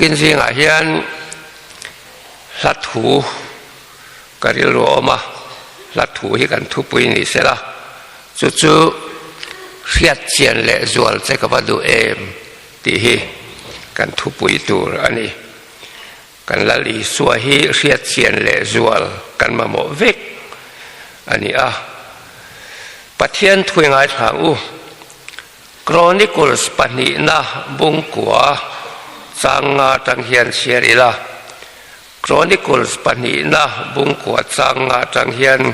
Tukin zingah hian hla thu ka rilru a awm a, hla thu hi kan thupui ni sela, chu chu hriat chian leh zual che ka va duh em tih hi kan thupui tur a ni. Kan Lal Isua hi hriat chian leh zual kan mamawh vek a ni a. Pathian thui ngaithla ang u. Chronicles pahnihna bungkua chang nga atang hian chhiar ila. Chronicles pahnihna bungkua chang nga atang hian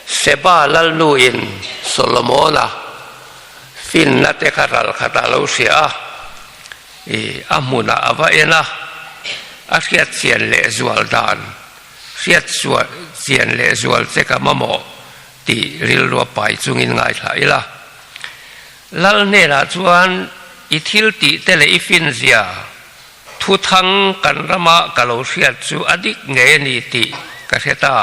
Seba Lalnuin Solomona finna te kha ral khat a lo hria a. I a hmunah a va en a, a hriat chian leh zual dan, hriat chian leh zual che ka mamawh tih rilru a pai chungin ngaithla ila. Lal hnenah chuan i thil tih te leh i finzia thuthang kan rama ka lo hriat chu a dik ngei a ni tih ka hre ta.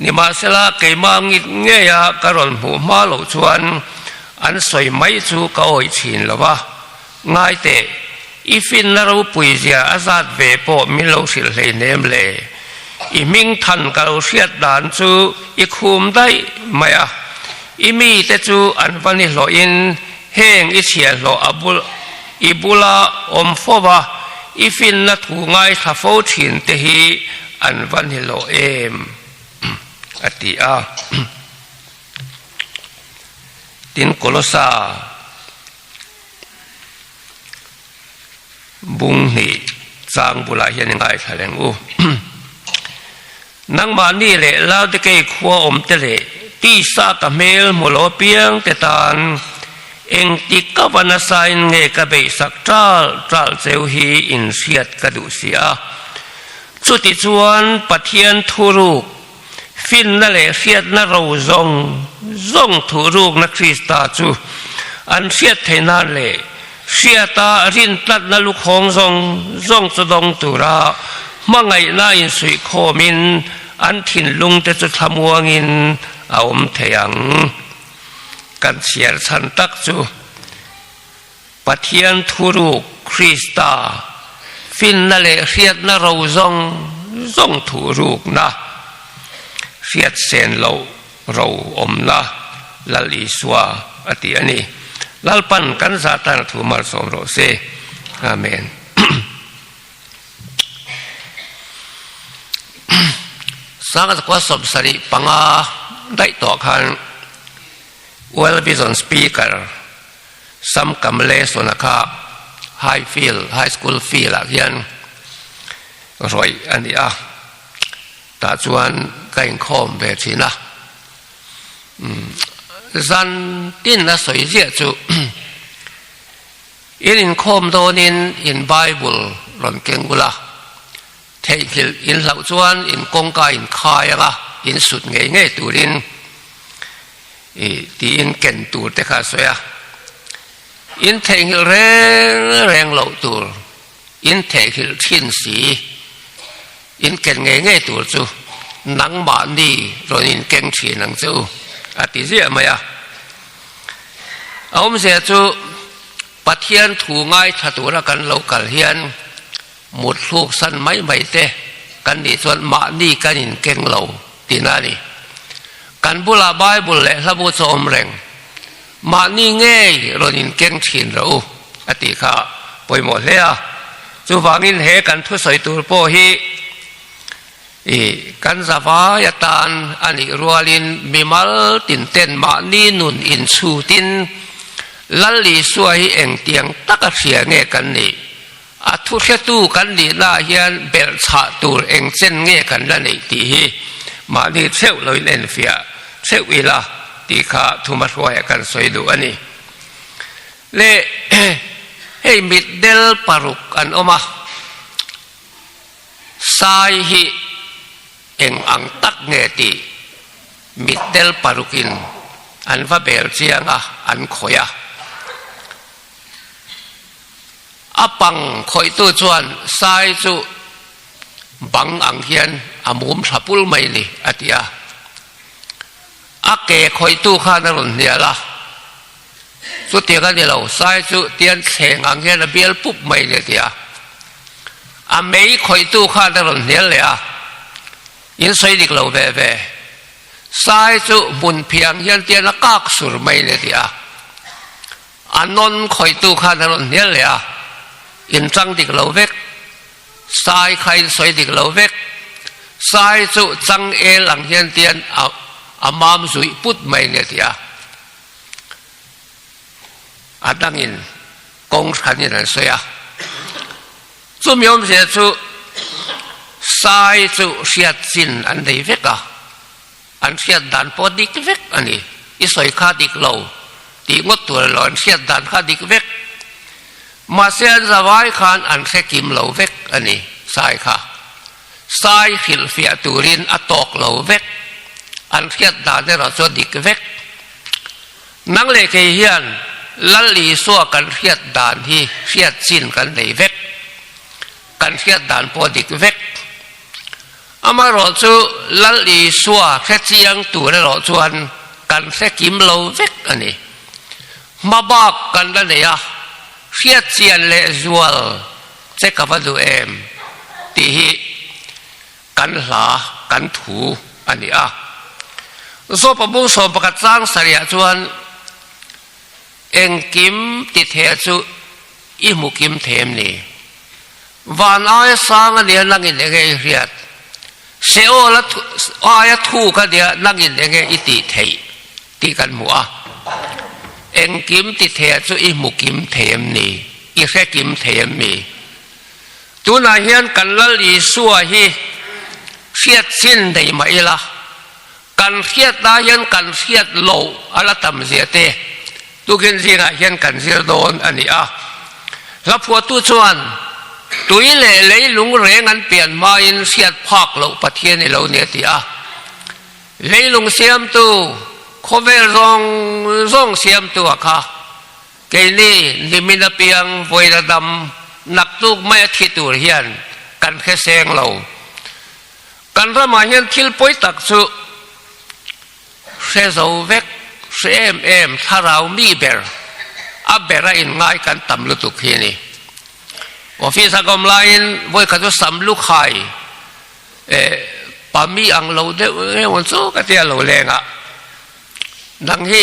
Nimahsela keimah ngit ngeia ka rawn hmuh hma loh chuan an sawi mai chu ka awih thin lo va. Ngai teh, i finna ropui zia a zat ve pawh min lo hrilh hleinem le. I hming than ka lo hriat dan chu i khum daih mai a. I mite chu an va ni hlawhin heng i chhiahhlawh a bul i bula awm fo va, i finna thu ngaithla fo thin te hi an va ni hlawh em? a ti a. Tin, Kolosa. Bung hnih chang bulah hian i ngaithla reng u. Nangmahni leh Laodikei khua awmte leh tisa ka hmel hmu lo apiang te tan engtik ka va nasain nge ka beihsak ṭal ṭal cheu hi inhriat ka duh si a. Chutichuan Pathian thuruk Finna leh hriatna ro zawng zawng thuhrukna Krista chu an hriat theih nan leh hriata rintlatna lukhawng zawng zawng chu dawng tura hmangaihna insuihkhawmin an thinlungte chu thlamuangin a awm thei ang. Kan chhiar chhan tak chu Pathian thuruk Krista finna leh hriatna ro zawng zawng thuhrukna, hriat sen loh ro awmna Lal Isua a ti a ni. Lalpan kan zah tan a thu malsawm rawh se. Amen. Sanga zakua 75 daih tawh khan World Vision Speaker Sam Kamlesona kha High Field, High School Field ah hian rawih a ni a, tah chuan ka inkhawm ve thin a. Zan tin a sawi ziah chu in inkhawm dawnin in Bible rawn keng ula, theihnghilh in hlauh chuan in kawngka in khai anga in sut ngei ngei turin I tiin ken tur te kha a sawi a, in theihnghilh reng reng loh tur, in theihnghilh thin si, in ken ngei ngei tur chu nangmahni rawn in keng thin ang che u, a ti ziah mai a. A awmzia chu Pathian thu ngaithla tura kan lo kal hian mut thluk san mai mai te kan nih chuan mahni kan in keng lo tihna a ni. Kan bulah Bible leh hlabu chu a awm reng. Mahni ngei rawn in keng thin rawh u a tih kha pawimawh hle a. Chuvangin he kan thusawi tur pawh hi i kan zavai atan a nih rualin mimal tinten mahni nun inchhutin Lal Isua hi engtiang taka hria nge kan nih? A thuhretu kan nihnaah hian belhchhah tur eng chen nge kan la neih tih hi mahni theuh loin enfiah theuh ila tih kha thumahruaiah kan sawi duh a ni. Le hei mitdel paruk an awm a, sai hi eng ang tak nge tih mitdel parukin an va bel chiang a, an khawih a. A pang khawihtu chuan sai chu bang ang hian a mum thla pul mai ni, a ti a. A ke khawihtu khan a rawn hnial a, Chutiang a ni lo, sai chu tian thleng ang hian a bial pup mai ni, a ti a. A mei khawihtu khan a rawn hnial leh a, In sawi dik lo ve ve. Sai chu hmun phiang hian tian a kak sur mai ni a ti a. A nawn khawihtu khan a rawn hnial leh a, In chang dik lo vek. Sai kha in sawi dik lo vek. Sai chu changel ang hian tian a a mam zuih put mai ni a ti a. A dangin kawng hranin an sawi a. Chumi awmzia chu sai chu hriat chin an nei vek a, an hriat dan pawh dik vek a ni. I sawi kha dik lo tih ngawt tur a lo, an hriat dan kha dik vek. Mahse an zavai khan an hre kim lo vek a ni sai kha. Sai hrilhfiah turin a tawk lo vek, an hriat dan erawh chu a dik vek. Nang leh kei hian Lal Isua kan hriat dan hi hriat chin kan nei vek, kan hriat dan pawh a dik vek. Amaherawh chu Lal Isua hre chiang tur erawh chuan kan hre kim lo vek a ni. Hma bak kan la nei a, hriat chian leh zual che ka va duh em tih hi Kan hla, kan thu a ni a. Zawpa bung 11 chang sarihah chuan engkim ti theh chu i hmu kim thei em ni? Van aia sang a nia nangin enge i hriat? Seol aia thuk a nia nangin enge i tih theih tih kan hmu a. Engkim ti theh chu i hmu kim thei em ni? I hre kim thei em mi? Tunah hian kan Lal Isua hi hriat chin nei mah ila, kan hriatna hian kan hriat loh a la tam zia te tukin zingah hian kan zir dawn a ni a. Hlaphuahtu chuan, Tui leh leilung reng an pian hmain hriat phak loh Pathian i lo ni a ti a. Leilung siamtu, khawvel zawng zawng siamtu a kha. Keini nimin apiang vawiin a dam naktuk mai a thi tur hian kan hre seng lo. Kan ramah hian thil pawi tak chu hre zo vek, hre em em, thlarau mi ber, a ber a inngai kan tam lutuk hi a ni. Office a kawm laiin vawi khat chu sam lukhai eh pa mi ang lo deuh emaw chu ka tia lo leng a. Nang hi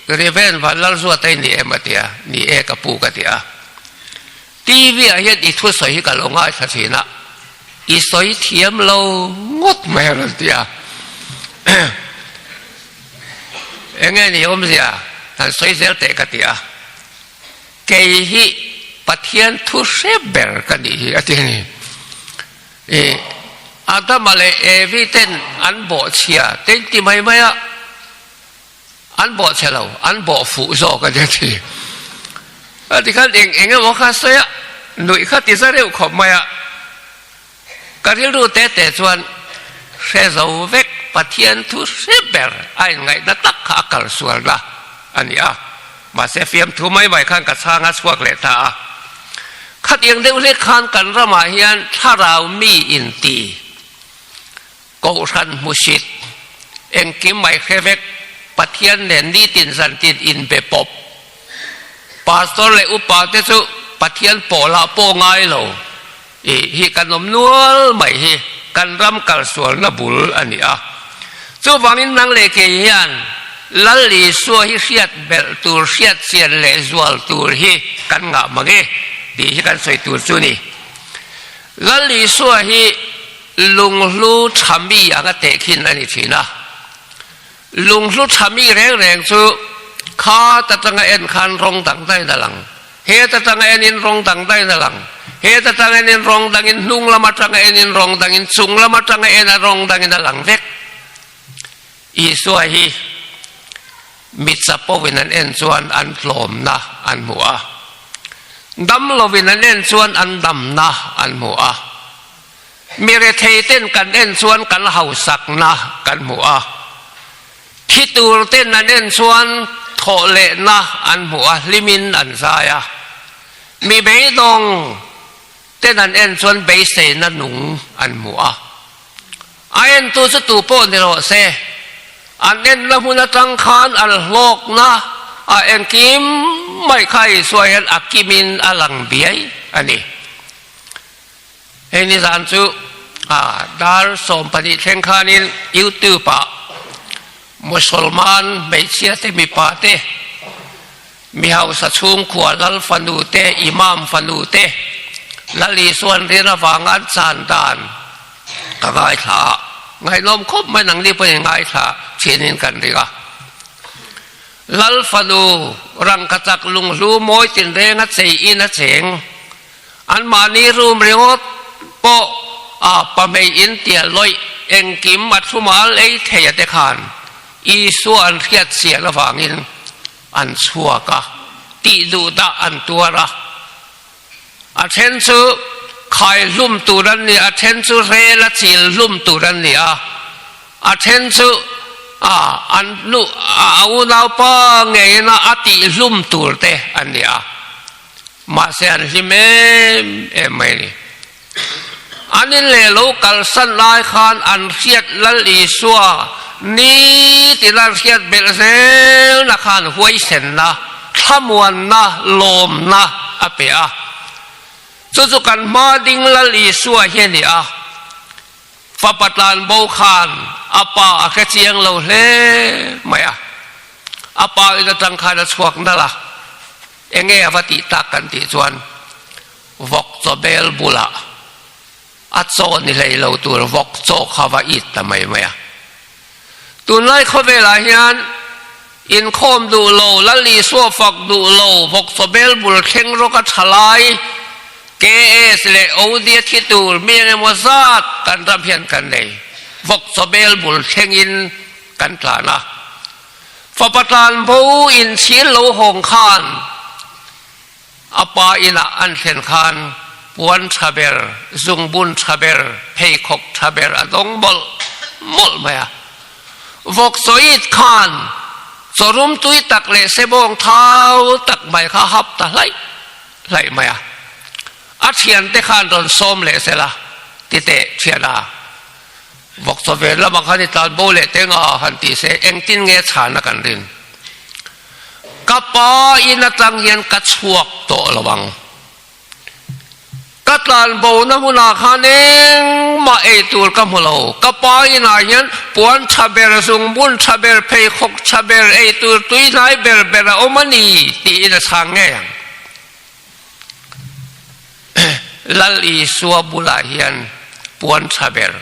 Reverend Vanlalzuata i ni em a ti a, ni e ka pu ka ti a. TV ah hian i thusawi hi ka lo ngaithla thin a, i sawi thiam lo ngawt mai a rawn ti a. Enge ni awmzia han sawi zel teh ka ti a. Kei hi Pathian thu hre ber ka nih hi a ti a ni. I Adama leh Evi ten an bawhchhia te in ti mai mai a, an bawhchhe lo, an bawh fuh zawk a nia ti. A tikhan eng eng emaw kha sawi a, nuih kha ti za reuh khawp mai a. Ka rilru te te chuan hre zo vek Pathian thu hre ber a inngaihna tak kha a kal sualna a ni a. Mahse fiamthu mai mai khan ka chhang a chhuak leh ta a. Khatiang deuh hlek khan kan ramah hian thlarau mi inti, kohhran hmusit, engkim mai hre vek, Pathian nen nitin zantin inbe pawp. Pastor leh upa te chu Pathian pawhlah pawh ngai lo i hi kan awm nual mai hi kan ram kalsualna bul a ni a. Chuvangin nang leh kei hian Lal Isua hi hriat belh tur, hriat chian leh zual tur hi kan ngah mang e tih hi kan sawi tur chu ni. Lal Isua hi lunghlu tha mi anga tehkhin a ni thin a. Lunghlu tha mi reng reng chu kha ta tanga en khan rawng dang dain a lang. He ta tanga enin rawng dang dain a lang. He ta tanga enin rawng dangin hnung lam atanga enin rawng dangin chung lam atanga en a rawng dangin a lang vek. Isua hi mi chapo-in an en chuan an tlawmna an hmu a. Dam lovin an en chuan an damna an hmu a. Mi rethei ten kan en chuan kan hausakna kan hmu a. Thi tur ten an en chuan thawh lehna an hmu a, hlimin an zai a. Mi beidawng ten an en chuan beiseina nung an hmu a. A entu chu tu pawh ni rawh se, an enna hmun atang khan an hlawkna a engkim mai kha Isua hian a kimin a lang biai a ni. Hei nizan chu dar 12 thleng khanin YouTube ah Musalman hmeichhia te mipa te, mi hausa chhungkua lal fanu te, imam fanu te, Lal Isuan rian avanga an chan dan ka ngaithla a, ngaihnawm khawp mai nangni pawhin ngaithla chinin kan ring a. Lal fanu rangkachak lunghlu mawi tinrenga chei in a cheng. Anmahni room ringawt pawh a pahmei in tia lawih engkim a thumal ei thei a te khan Isua an hriat chian avangin an chhuak a, tih duh dah an tuar a. A then chu khai hlum tur an ni, a then chu rel a chil hlum tur an ni a, a then chu a an nu a unaupa ngeiin a tih hlum tur te an ni a. Mahse an hlim em em mai a ni. An in leh lo kalsan lai khan an hriat Lal Isua nitin an hriat belh zelna khan huaisenna, thlamuanna, lawmna a pe a. Chu chu kan hma ding Lal Isua hi a ni a. Fapa tlanbo khan a pa a hre chiang lo hle mai a. A pa in atang khan a chhuak nalh a. Enge a va tih tak kan tih chuan vawk chaw bel bulah a chaw ni hlei lo tur vawk chaw kha va it ta mai mai a. Tunlai khawvelah hian inkhawm duh lo, Lal Isua fak duh lo, vawk chaw bel bul thleng rawk a tha lai, KS leh OD a thi tur mi engemaw zat kan ram hian kan nei. Vawk chaw bel bul thlengin kan tlan a. Fapa tlan bo inchhir lo hawng khan a pa inah an thlen khan puan tha ber, zungbun tha ber, pheikhawk tha ber a dawng mawlh mawlh mai a. Vawk chawit khan chawrum tui tak leh sebawng thau tak mai kha hap ta hlaih hlaih mai a. A thiante khan rawn sawm leh sela titeh thiana. Vawk chaw vel lamah khan i tlan bo leh teng a han tih se engtin nge chhana kan rin? Ka pa in atang hian ka chhuak tawh lo ang. Ka tlan bo na hmunah khan engmah ei tur ka hmu lo. Ka pa inah hian puan tha ber, zungbun tha ber, pheikhawk tha ber, ei tur tuihnai ber ber a awm a ni tiin a chhang ngei ang. Lal Isua bulah hian puan tha ber,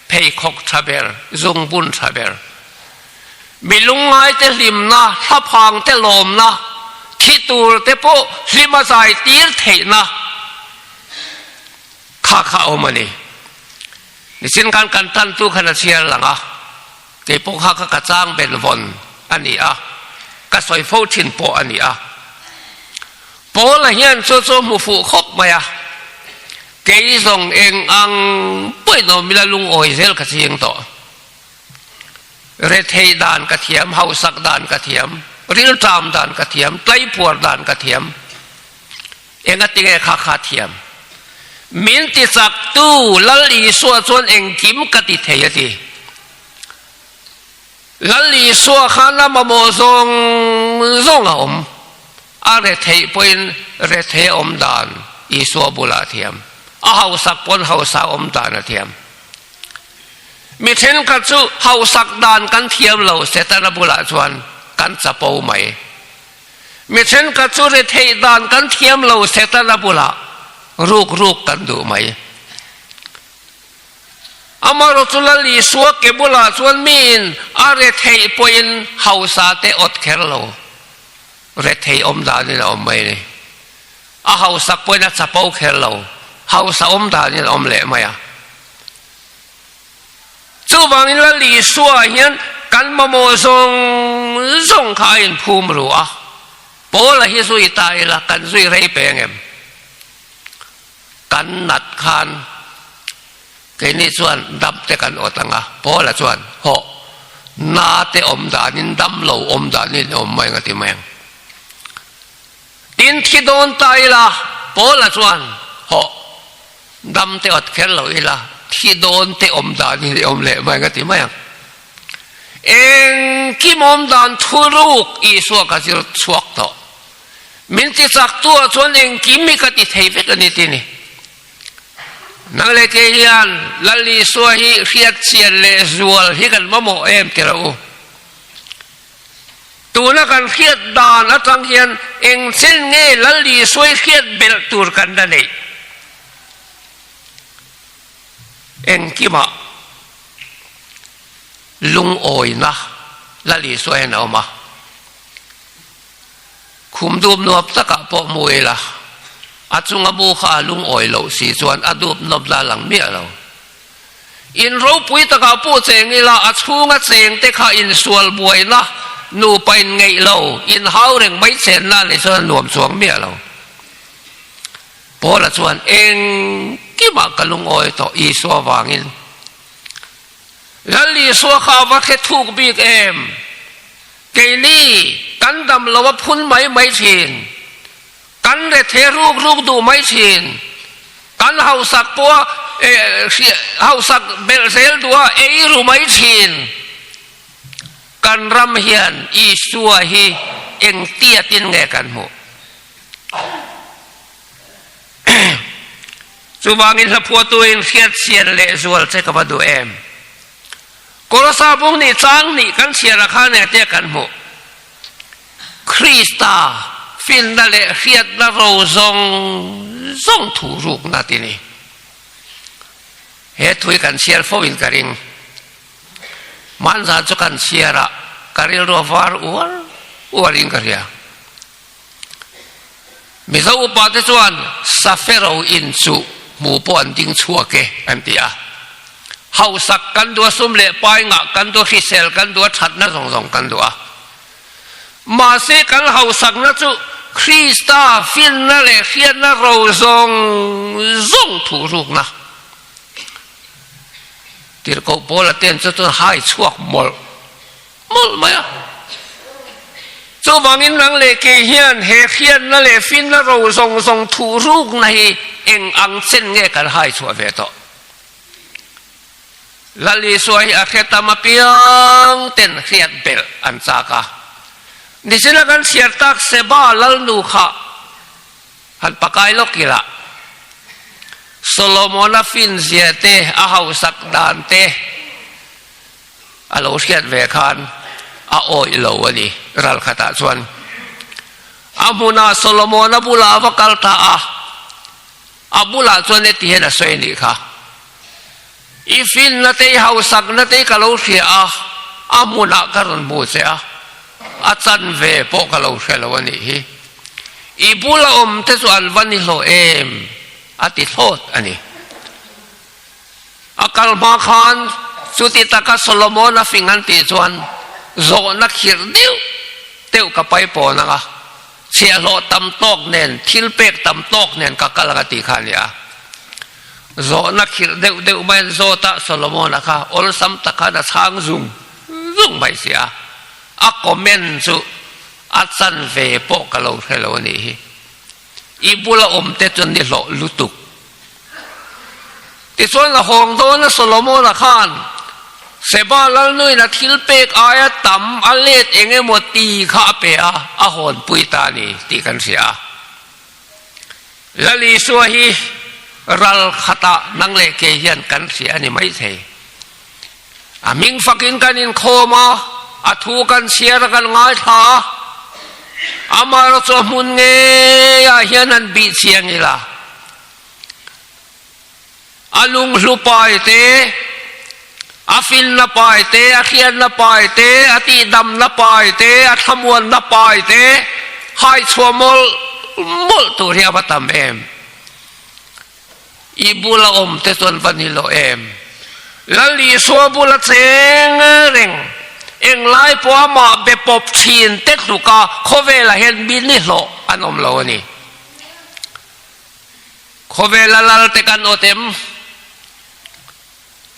pheikhawk tha ber, zungbun tha ber, mi lungngaite hlimna, thlaphangte lawmna, thi turte pawh hlim a zai tir theihna kha kha a awm a ni. Nichin khan kan tantu khan a chhiar lang a, kei pawh kha kha ka chang ben vawn a ni a, ka sawi fo thin pawh a ni a. Paula hian chu chu hmu fuh khawp mai a, kei zawng eng ang pawhin awm ila lungawi zel ka ching tawh. Rethei dan ka thiam, hausak dan ka thiam, rilṭam dan ka thiam, tlaipuar dan ka thiam. Engatinge kha kha thiam? Min ti chaktu Lal Isua chuan engkim ka ti thei a ti. Lal Isua khan a mamawh zawng zawng a awm. A retheih pawhin rethei a awm dan Isua bulah a thiam. A hausak pawn hausa awm dan a thiam. Mi thenkhat chu hausak dan kan thiam lo, Setana bulah chuan kan chapo mai. Mi thenkhat chu retheih dan kan thiam lo, Setana bulah ruk ruk kan duh mai. Amaherawh chu Lal Isua ke bulah chuan miin a retheih pawhin hausa te awt kher lo, retheih awm danin a awm mai a ni. A hausak pawhin a chapo kher lo, hausa awm danin a awm leh mai a. Chuvangin Lal Isua hian kan mamawh zawng zawng kha a inphum ru a, Paula hi zui ta ila kan zui rei peng em? Kan nat khan keini chuan dam te kan awt ang a, Paula chuan, Hawh, na te awm danin dam lo awm danin i awm mai ang a ti mai ang. Tin, thi dawn ta ila, Paula chuan, Hawh, dam te awt kher lo ila, thi dawn te awm danin i awm leh mai ang a ti mai ang. Engkim awm dan thuruk Isua ka zir chhuak tawh. Min ti chak tu ah chuan engkim hi ka ti thei vek a ni ti ni. Nang leh kei hian Lal Isua hi hriatchian leh zual hi kan mamawh em ti lo u. Tuna kan hriat dan atang hian engchen nge Lal Isua hi hriat belh tur kan la neih? Engkimah lungawina Lal Isua hian a awm a. Khum dup nuap takah pawh mu ila, a chunga mu kha a lungawi loh si chuan a dup nawp la lang miah lo. In ropui takah pawh cheng ila, a chhunga cheng te kha insual buaina, nupa inngeih lo, inhau reng mai chenna a nih chuan a nuam chuang miah lo. Paula chuan, Engkimah ka lungawi tawh Isua vangin. Lal Isua kha a va hre thuk bik em? Keini kan dam lo a phun mai mai thin, kan rethe ruk ruk duh mai thin, kan hausak pawh hausak belh zel duh a ei ru mai thin. Kan ram hian Isua hi engtiatin nge kan hmuh? Chuvangin hlaphuatuin hriatchian lehzual che ka va duh em? Kolosa bung nih chang nih kan chhiar ah khan engtia kan hmuh? Krista finna leh hriatna ro zawng zawng thu rukna ti ni. He thu hi kan chhiar fo in ka ring. Hmanzan chu kan chhiar ah ka rilru a var uar uar in ka hria. Mizo upa te chuan Safero in chu hmu pawh an ding chhuak e an ti a. Hausak kan duh a, sum leh pai ngah kan duh a, hrisel kan duh a, thatna zawng zawng kan duh a. Mahse kan hausakna chu Krista finna leh hriatna ro zawng zawng thuhrukna. Tirhkoh Paula ten chu chuan hai chhuak mawlh mawlh mai a. Chuvangin nang leh kei hian he hriatna leh finna ro zawng zawng thuh rukna hi eng ang chen nge kan hai chhuah ve tawh? Lal Isua hi a hre tam apiang ten hriat belh an chak a. Nichina kan chhiar tak Seba Lalnu kha han pakai lawk ila. Solomona finzia te, a hausak dan te, A lo hriat ve khan a awih lo a ni. Ral khatah chuan a hmunah Solomona bulah a va kal ta a, a bulah chuan heti hian a sawi a nih kha, I finna te, i hausakna te ka lo hria a, a hmunah ka rawn hmu che a, a chanve pawh ka lo hre lo a nih hi. I bula awm te chu an va ni hlawh em? a ti thlawt a ni. A kal hma khan chuti taka Solomon a fing an tih chuan zawhna khirh deuh deuh ka pai pawn ang a, chhiahhlawh tam tawk nen, thil pek tam tawk nen ka kal ang a tih kha a ni a. Zawhna khirh deuh deuh mai an zawt a, Solomon-a kha awlsam tak khan a chhang zung zung mai si a, a comment chu a chanve pawh ka lo hre lo a nih hi. I bula awm te chuan ni hlawh lutuk. Tichuan a hawng dawn a Solomona khan Seba lalnuin a thil pek aia tam a let eng emaw ti kha a pe a, a hawnpui ta a ni tih kan hria a. Lal Isua hi ral khatah nang leh kei hian kan hria a ni maithei. A hming fakin kan inkhawm a, a thu kan chhiar a kan ngaithla a, amaherawh chu a hmun ngeiah hian an bih chiang ila. A lunghlu pai te, a finna pai te, a hriatna pai te, a tihdamna pai te, a thlamuanna pai te, haichhuah mawlh mawlh tur hi a va tam em. I bula awm te chuan va ni lo em? Lal Isua bula cheng reng, englai pawh amah be pawp thin te tluka khawvelah hian mi nihlawh an awm lo a ni. Khawvela lal te kan awt em?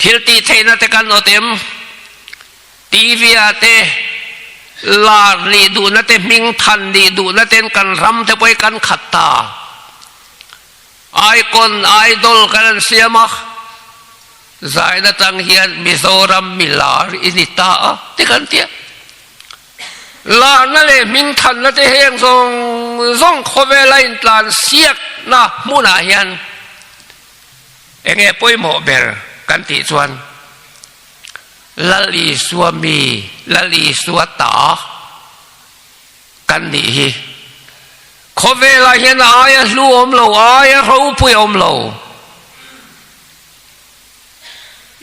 Thil tih theihna te kan awt em? TV ah te lar nih duhna te hming than nih duhna ten kan ram te pawh hi kan khat ta. Icon, Idol kan an siam a, zaina tang hian Mizoram mi lar i ni ta a ti kan ti a. Larna leh hmingthanna te heng zawng zawng khawvela intlan siakna hmunah hian. Enge pawimawh ber kan tih chuan Lal Isua mi, Lal Isua ta kan nih hi. Khawvelah hian a aia hlu awm lo, a aia ropui awm lo.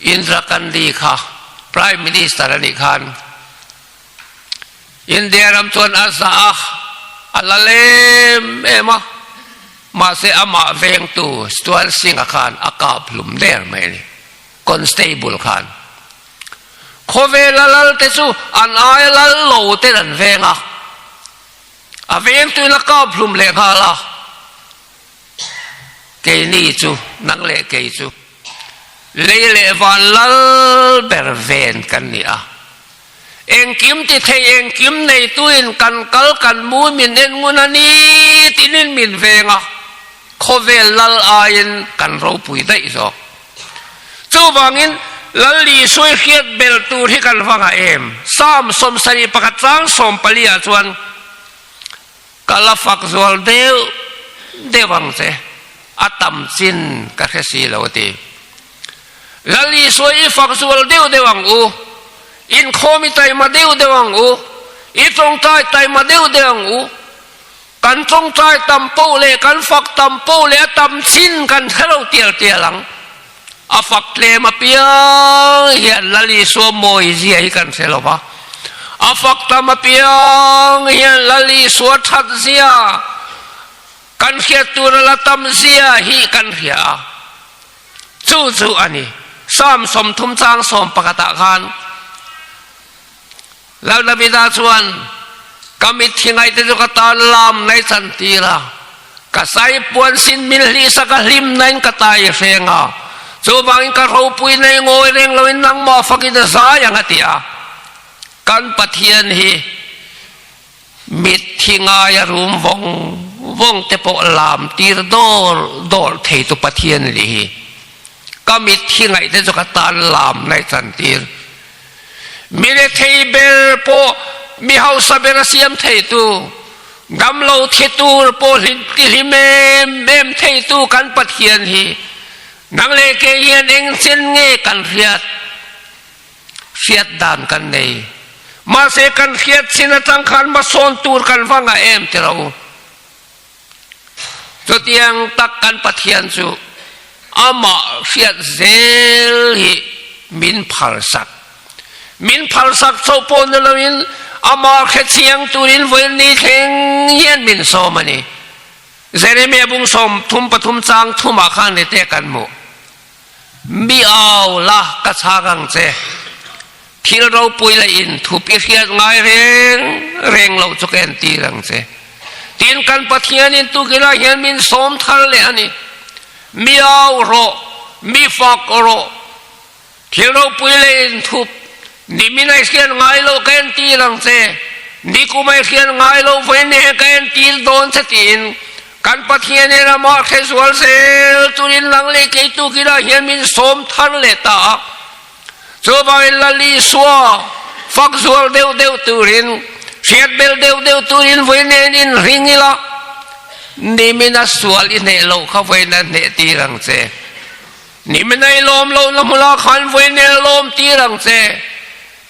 Indira Gandhi kha Prime Minister a nih khan India ram chuan a zah a, a la lem em a, mahse amah vengtu Stuart Singh-a khan a kap hlum der mai a ni, constable khan. Khawvela lal te chu an aia lal lo ten an veng a, a vengtuin a kap hlum leh nghal a, keini chu, nang leh kei chu, lei leh van lal ber ven kan ni a. Engkim ti thei engkim neituin kan kal kan mu min en ngun a ni tinin min veng a, khawvel lal aiin kan ropui daih zawk. Chuvangin Lal Isua i hriat belh tur hi kan va ngah em? Psalm 71 chang 14 ah chuan Ka la fak zual deuh deuh ang che, a tam chin ka hre si lo a ti. Lal Isua i fak zual deuh deuh ang u, inkhawm i taima deuh deuh ang u, i tawngtai taima deuh deuh ang u. Kan tawngtai tam poh leh kan fak tam poh leh a tam chin kan hre lo tial tial ang. A fak tlem apiang hian Lal Isua mawi zia hi kan hre lo va, a fak tam apiang hian Lal Isua that zia kan hriat tur a la tam zia hi kan hria a. Chu chu a ni. Psalm 30 chang 11 ah khan Lal Davida chuan, Ka mitthi ngaihte chu ka tan lam nai chan tir a, ka sai puan sin min hlihsak a hlim nain ka ta i hreng a, chuvangin ka ropui nei ngawi reng loin nangmah fakin a zai ang a ti a. Kan Pathian hi mitthi ngaia rum vawng vawng te pawh lam tir dawr dawr theitu Pathian a nih hi. Ka mitthi ngaihte chu ka tan lam nai chan tir. Mi rethei ber pawh mi hausa ber a siam theitu, damlo thi tur pawh tihlim em em theitu kan Pathian hi nang leh kei hian engchen nge kan hriat? Hriat dan kan nei. Mahse kan hriat chin atang khan hmasawn tur kan va ngah em ti lo. Chutiang tak kan Pathian chu amah hriat zel hi min phalsak. Min phalsak chauh pawh ni loin amah hrechiang turin vawiin thleng hian min sawm a ni. Jeremiah bung 33 chang thumah khan hete kan hmuh. Mi au la ka chhak ang che. Thil ropui leh inthup i hriat ngai reng reng loh chu ka entir ang che. Tin, kan Pathianin tukilai hian min sawm thar leh a ni. Mi au rawh, mi fak rawh. Thil ropui leh inthup nimin a i hriat ngai loh ka entir ang che. Nikum a i hriat ngai loh vawiin ka entir dawn che tiin Kan Pathian in amah hre zual zel turin lang leh kei tukinah hian min sawm thar leh ta a. Chuvangin Lal Isua fak zual deuh deuh turin, hriat bel deuh deuh turin vawi nen in ring ila, nimin a sual i hneh loh kha vawiin a hneh tir ang che. Nimin a i lawm lohna hmunah khan vawi nen a lawm tir ang che.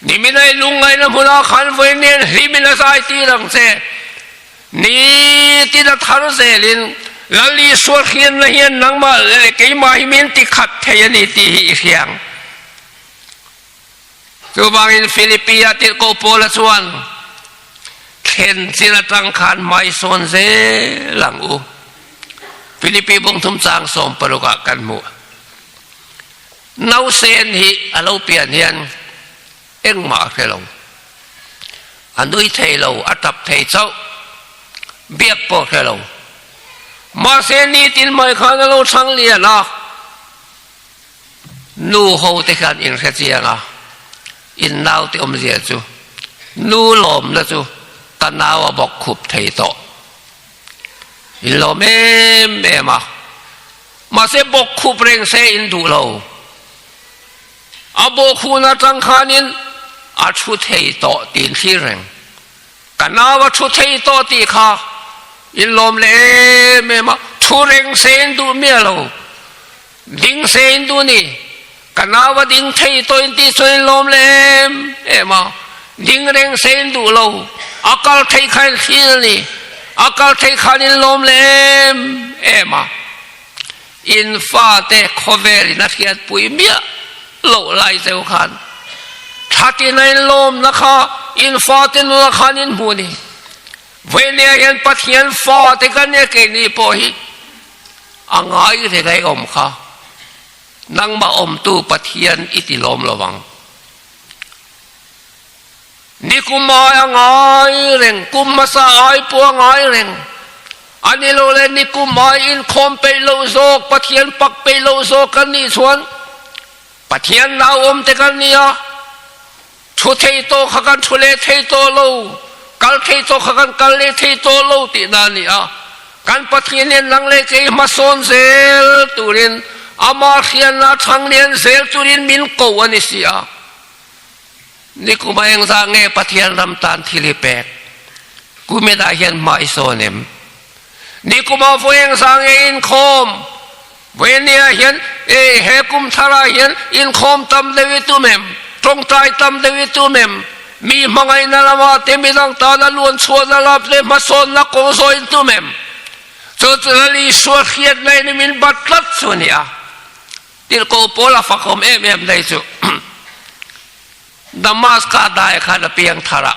Nimin a i lungngaihna hmunah khan vawi nen hlimin a zai tir ang che. Nitin a thar zelin Lal Isua hriatna hian nangmah leh keimah hi min ti khat thei a ni tih hi i hria ang. Chuvangin Philippi-ah tirhkoh Paula chuan thlen chin atang khan hmaisawn zel ang u. Philippi bawngthum chang 16 ah kan hmuh. Nausen hi a lo pian hian Engmah a hre lo. A nui thei lo, a tap thei chauh. Biak pawh hre lo. Mahse nitin mai khan a lo chhang lian a, nu ho te khan in hre chiang a, in naute awmzia chu, nu lawmna chu ka nau a bawk khup thei tawh. In lawm em em a, mahse bawk khup reng se in duh lo. A bawk hun atang khanin a thu thei tawh tih thlir reng. Ka nau a thu thei tawh tih kha in lawm leh em em a, thu reng se in duh miah lo. Ding se in duh ni. Ka nau a ding thei tawh in tih chuan in lawm leh em em a. Ding reng se in duh lo. A kal theih kha in thlir a ni. A kal theih khan in lawm leh em em a. In fate khawvel in a hriatpui miah loh lai cheu khan thatin a in lawmna kha in fate nuna khan in hmu ni. Vawinia hian Pathian fate kan nia keini pawh hi a ngai reng a i awm kha nangmah awmtu Pathian i ti lawm lo ang. Nikum ai a ngai reng, kum hmasa ai pawh a ngai reng. A ni lo le nikum ai inkhawm peih loh zawk, Pathian pak peih loh zawk kan nih chuan Pathian nau awm te kan ni a, thu thei tawh kha kan thu leh thei tawh lo, kal thei tawh kha kan kal leh thei tawh lo tihna a ni a. Kan Pathian hian nang leh kei hmasawn zel turin Amah hriatna thanglian zel turin min ko a ni si a. Nikum a engzah nge Pathian ram tan thil hi pek? Kuminah hian hma i sawn em? Nikum a vawi engzah nge inkhawm? Vawinia hian e he kum tharah hian inkhawm tam deuh i tum em? Tawngtai tam deuh i tum em? Mi hmangaihna lamah te midang tana luan chhuahna lam te hmasawnna kawng zawh in tum em? Chu chu Lal Isua hriatna in min bat tlat chu a ni a. Tirhkoh pawl a fakawm em em daih chu Damaska dai khan a piang thar a,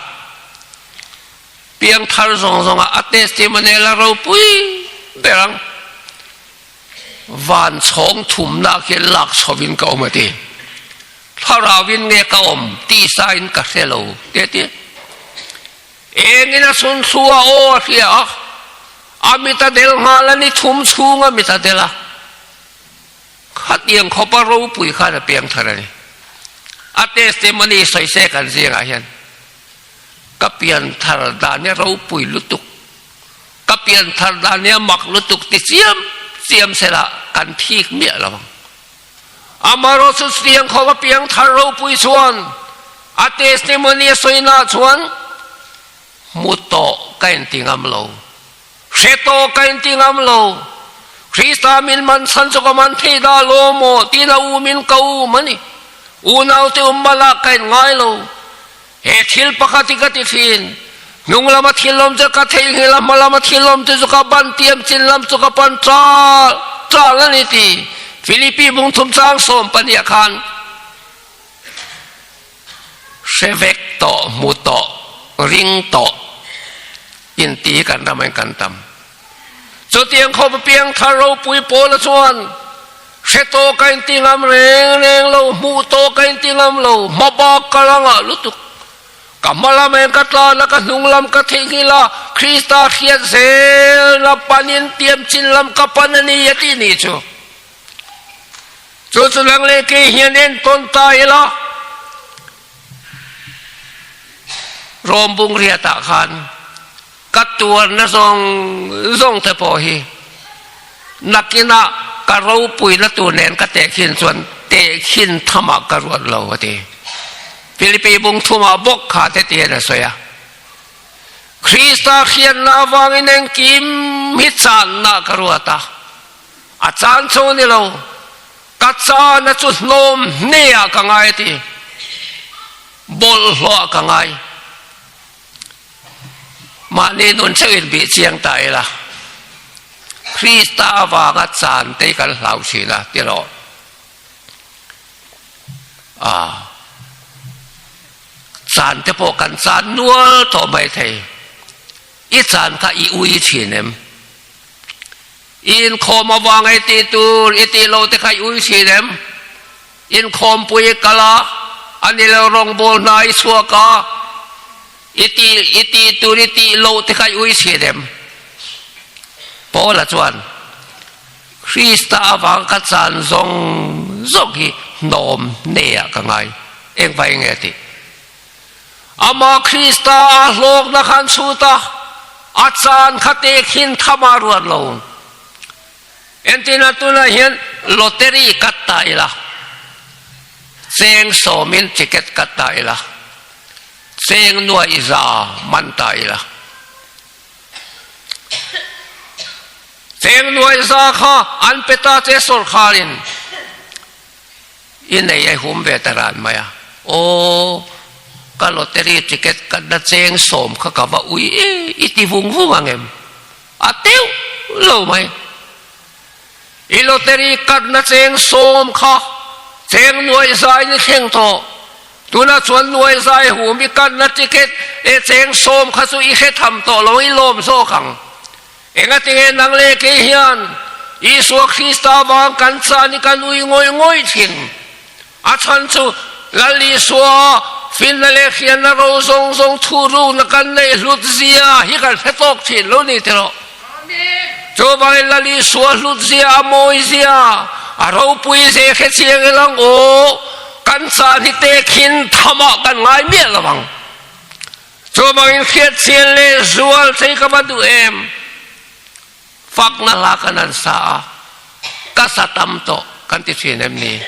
piang thar zawng zawng a a testimony la ropui ber ang. Van chhawng thumna khian lak chhovin ka awm a ti. Thlarauin nge ka awm tisa in ka hre lo te ti. Engin a chhun thlu a aw a hria a, a mit a del nghal a ni thum chhung a mit a del a. Khatiang khawpa ropui khan a piang thar a ni. A testimony sawi se kan zingah hian ka pian thar dan hi ropui lutuk, ka pian thar dan hi a mak lutuk ti chiam chiam sela kan thik miah lo ang. Amaherawhchu chutiang khawpa piang thar ropui chuan a testimony a sawina chuan hmu tawh ka inti ngam lo. Hre tawh ka inti ngam lo. Krista min man chhan chu ka man thei dah lo maw tiin a um in ka um a ni. Unaute um malah ka in ngai lo. He thil pakhat hi ka ti thin. Hnung lama thil awm chu ka theihnghilh a, hma lama thil awm te chu ka ban tiam chin lam chu ka pan chal chal a ni ti Philippi bungthum chang 12 ah khan Hre vek tawh, hmu tawh, ring tawh inti hi kan ram in kan tam. Chutiang khawp apiang thar ropui pawla chuan hre tawh ka inti ngam reng reng lo, hmuh tawh ka inti ngam lo, hma bak ka la ngah lutuk. Ka hma lam eng ka tlan a, ka hnung lam ka theihnghilh a, Krista hriat zelna panin tiam chin lam ka pan a ni a tih ni chu. Chu chu nang leh kei hian entawn ta ila, Rom bung riatah khan ka tuarna zawng zawng te pawh hi nakinah ka ropuina tur nen ka tehkhin chuan tehkhin thamah ka ruat lo a ti. Philippi bung thumah bawk kha te tihian a sawi a. Krista hriatna avangin engkim hi channa ka ruat a. A caan chu ni lo, ka caana chu hnawm hne ah ka ngai a ti. Bawlhhlawh ah ka ngai. Mahni nun theuh in bih chiang ta ila, Krista avanga caan te kan hlau thin a ti rawh. Ah, caan te pawh kan caan nual tawh mai thei. I caan kha i ui thin em? I inkhawm avang ei tih tur i tih lo te kha i ui thin em? Inkhawmpui i kal a, a ni lo rawngbawl hna i chhuak a, i tih i tih tur i tih loh te kha i ui thin em? Paula chuan, Krista avang ka chan zawng zawng hi hnawm hneah ka ngai. Engvai nge a tih? Amah Krista a hlawkna khan chhut a, a caan kha tehkhin tham a ruat lo. Entirna tunah hian lottery cut ta ila, cheng sawmin ticket cut ta ila, cheng nuaih za man ta ila. Cheng nuaih za kha an pe ta che sawrkharin. I nei a i hum ve ta ran mai a. Aw, ka lottery ticket ka na cheng sawm kha ka va ui e, i ti vung vung ang em? A teuh lo mai. I lottery card na cheng sawm kha cheng nuai zai ni thleng tawh. Tunah chuan nuai zai hum i card na ticket e cheng sawm kha chu i hre tham tawh lo, i lawm zawk ang. Engatinge nang leh kei hian Isua Krista vang kan chan i kan ui ngawih ngawih thin? A chhan chu Lal Isua finna leh hriatna ro zawng zawng thurukna kan neih hlut zia hi kan hre tawk thin lo ni tiraw? Chuvangin Lal Isua hlut zia, a mawi zia, a ropui zia hre chiang ila ang aw, kan chan hi tehkhin thamah kan ngai miah lo ang. Chuvangin hriatchian leh zual thei ka va duh em? Fakna hla kan han sa a, ka sa tam tawh kan ti thin em ni?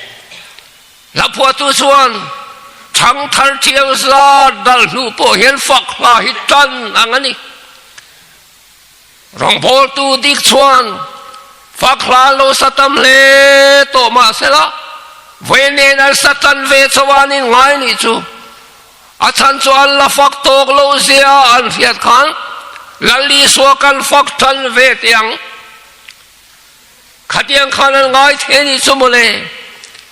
Hla phuahtu chuan thangthar thiang zat dal hnu pawh hian fak hla hi tan ang a ni. Rawngbawltu dik chuan fak hla lo sa tam hle tawh mah sela, vawi nen an sa tan ve chauh an inngai nih chu. A chhan chu an la fak tawk lo zia an hriat khan Lal Isua kan fak tan ve teh ang. Khatiang khan an ngai thei nih chu mawle.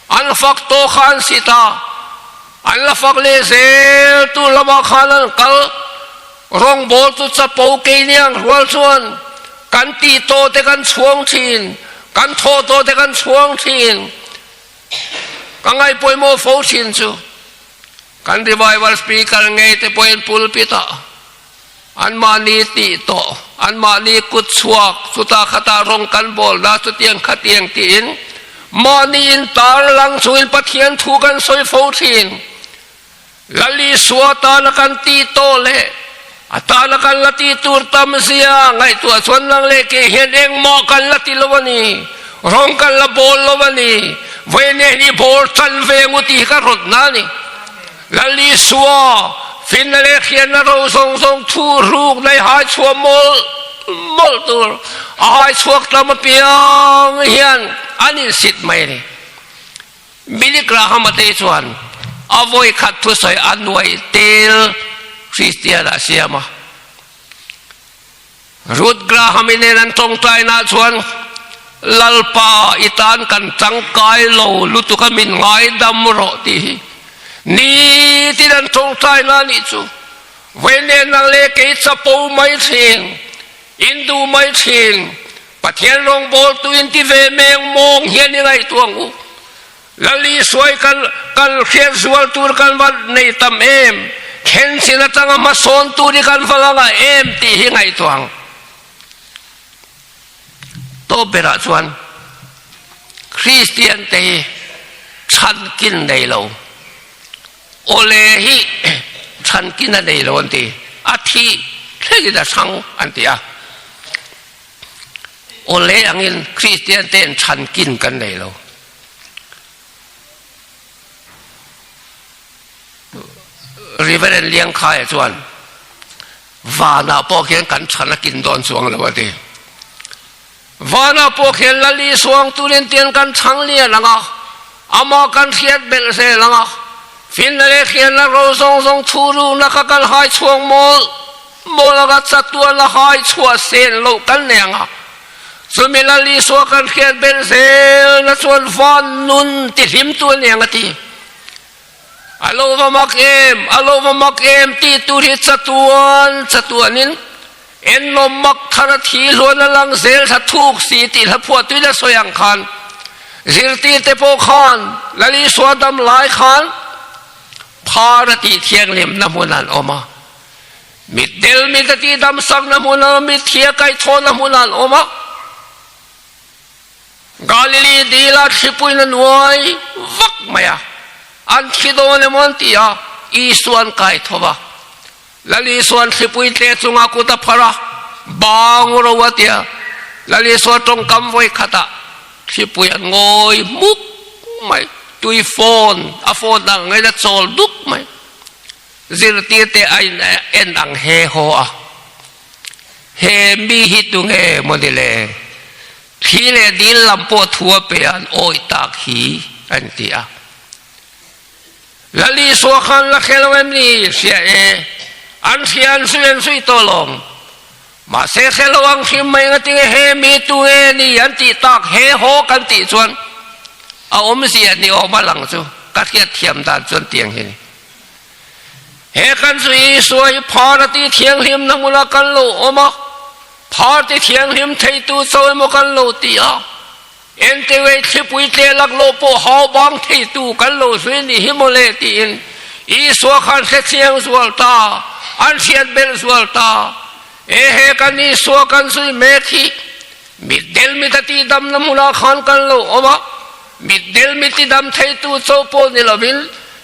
An fak tawh kha an si ta. An la fak leh zel tu lamah khan an kal. Rawngbawl chu chapo keiniang rual chuan kan tih tawh te kan chhuang thin, kan thawh tawh te kan chhuang thin. Ka ngaihpawimawh fo thin chu. Kan revival speaker ngei te pawhin pulpit ah anmahni tih tawh, anmahni kut chhuak chutah khatah rawng kan bawl dah chutiang khatiang tiin mahni in tar lang chungin Pathian thu kan sawi fo thin. Lal Isua tana kan tih tawh leh a tana kan la tih tur tam zia ngaihtuah chuan nang leh kei hian engmah kan la ti lo a ni. Rawng kan la bawl lo a ni. Vawiin hi bawl tan ve ngu tih hi ka rawt na a ni. Lal Isua finna leh hriatna ro zawng zawng thu ruk nei hai chhuah mawlh mawlh tur a hai chhuak tam apiang hian an insit mai a ni. Billy Graham-a te chuan a vawi khat thusawi a nuai tel Kristian-ah siam a. Ruth Graham-i nen an tawngtainaah chuan, Lalpa, i tan kan tangkai lo lutuk a min ngaidam rawh tih hi nitin an tawngtaina a nih chu. Vawi nen nang leh kei chapo mai thin, in duh mai thin, Pathian rawngbawltu in ti ve meng mawng hian i ngaihtuah ang u. Lal Isuai kal kal hriat zual tur kan va nei tam em? Then chin atanga hmasawn tur hi kan va la ngah em tih hi ngaihtuah ang. Tawp berah chuan Kristian te hi chhankin nei lo, awle hi chhankin a nei lo an ti, a thih thlengin a chhang an ti a. Awle angin Kristian te'n chhankin kan nei lo. Reverend Liangkhaia chuan vanah pawh khian kan chhan a kin dawn chuang lo a ti. Vanah pawh khian Lal Isuang turin tian kan chhang lian ang a, amah kan hriat belh zel ang a, finna leh hriatna ro zawng zawng thu rukna kha kan hai chhuak mawlh mawlh ang a, chatuan a hai chhuah sen loh kan nei ang a. Chumi Lal Isua kan hriat belh zelna chuan van nun tihlimtu a ni ang a ti. A lo va mak em, a lo va mak em tih tur hi chatuan chatuanin ennawm mak thar a thi hluan a lang zel thla thuk si tih hla phuahtuin a sawi ang khan zirtirte pawh khan Lal Isua dam lai khan phar a tih thianghlimna hmun an awm a. Mitdel mit a tih damsakna hmun a, mitthia kaihthawhna hmun an awm a. Galili dila thlipuiin a nuai vak mai a, an thi dawn emaw an ti a, Isua an kai tho va. Lal Isua'n thlipui tle chunga kut a phar a, Bang ro a ti a. Lal Isua tawngkam vawi khatah thlipui a ngawi hmuk mai, tui phone a phone ang ngeiin a chawl duk mai. Zirtirte a in en ang he haw a, He mi hi tunge maw ni le? Thli leh dil lam pawh thu a pe a, an awih tak hi, an ti a. Lal Isua khan la hre lo em ni? Hria e. An hria an zui an zui tawh lawm. Mahse hre lo ang hrim mai ngatinge he mi tu nge ni an tih tak he haw kan tih chuan a awmzia ni awm a lang chu ka hriat thiam dan chuan tiang hi ni. He kan zu Isua hi phar a ti thianghlim na hmunah kan lo awm a, phar ti thianghlim theitu cho emaw kan lo ti a, Entewei thlipui tle laklawh pawh hau bang theitu kan lo zui ni hi mawle tiin Isua khan hrechiang zual ta, an hriat belh zual ta. E he kan Isua kan zui mek hi mitdel mit a tihdamna hmunah khan kan lo awm a, mitdel mit tidam theitu cho pawh ni lovin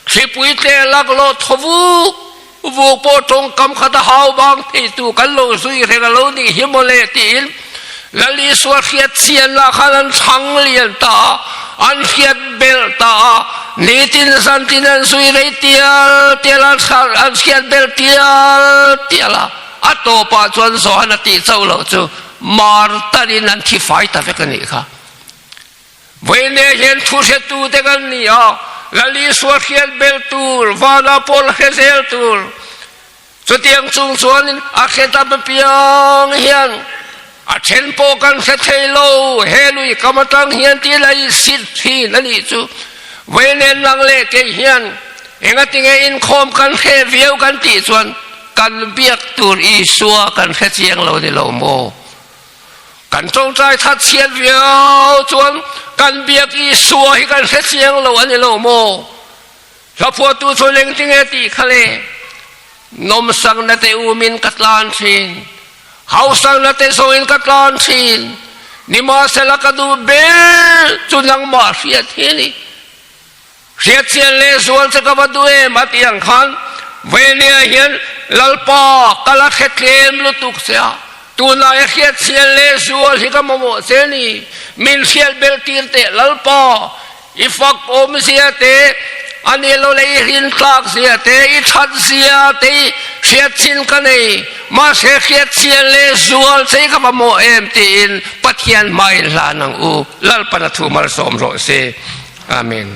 thlipui tle laklawh thaw vuk vuk pawh tawngkam khat a hau bang theitu kan lo zui reng a lo nih hi mawle tiin Lal Isua hriat chian lah khan an thlang lian ta a, an hriat belh ta a, nitin zantin an zui rei tial tial a, an hriat belh tial tial a, a tawpah chuan Johan a tih chauh loh chu Martanin an thi fai ta vek a nih kha. Vawiinne hian thu hretute kan ni a, Lal Isua hriat belh tur, vana pawl hre zel tur. Chutiang chung chuanin a hre tam apiang hian a then pawh kan hre thei lo, he lui kam atang hian tih la i sit thin a nih chu. Vawiinne nang leh kei hian engatinge inkhawm kan hre viau kan tih chuan kan biak tur Isua kan hre chiang lo ni lo maw? Kan tawngtai that chhiat viau chuan kan biak Isua hi kan hre chiang lo a ni lo maw? Hlaphuahtu chu lengtinge tih kha le, Nawmsakna te umin ka tlan thin, hausakna te zawngin ka tlan thin, nimahsela ka duh ber chu nangmah hriat hi a ni. Hriatchian leh zual che ka va duh em a tih ang khan Vainia hian Lalpa ka la hre tlem lutuk che a, tunah i hriatchian leh zual hi ka mamawh che ni, min hriat belh tir teh Lalpa, i fak awmzia te, a ni lo leh i rintlak zia te, i that zia te i hriatchin ka nei, mahse hriatchian leh zual che hi ka mamawh em tiin Pathian hmaiin hlan ang u, Lalpan a thu malsawm rawh se. Amen.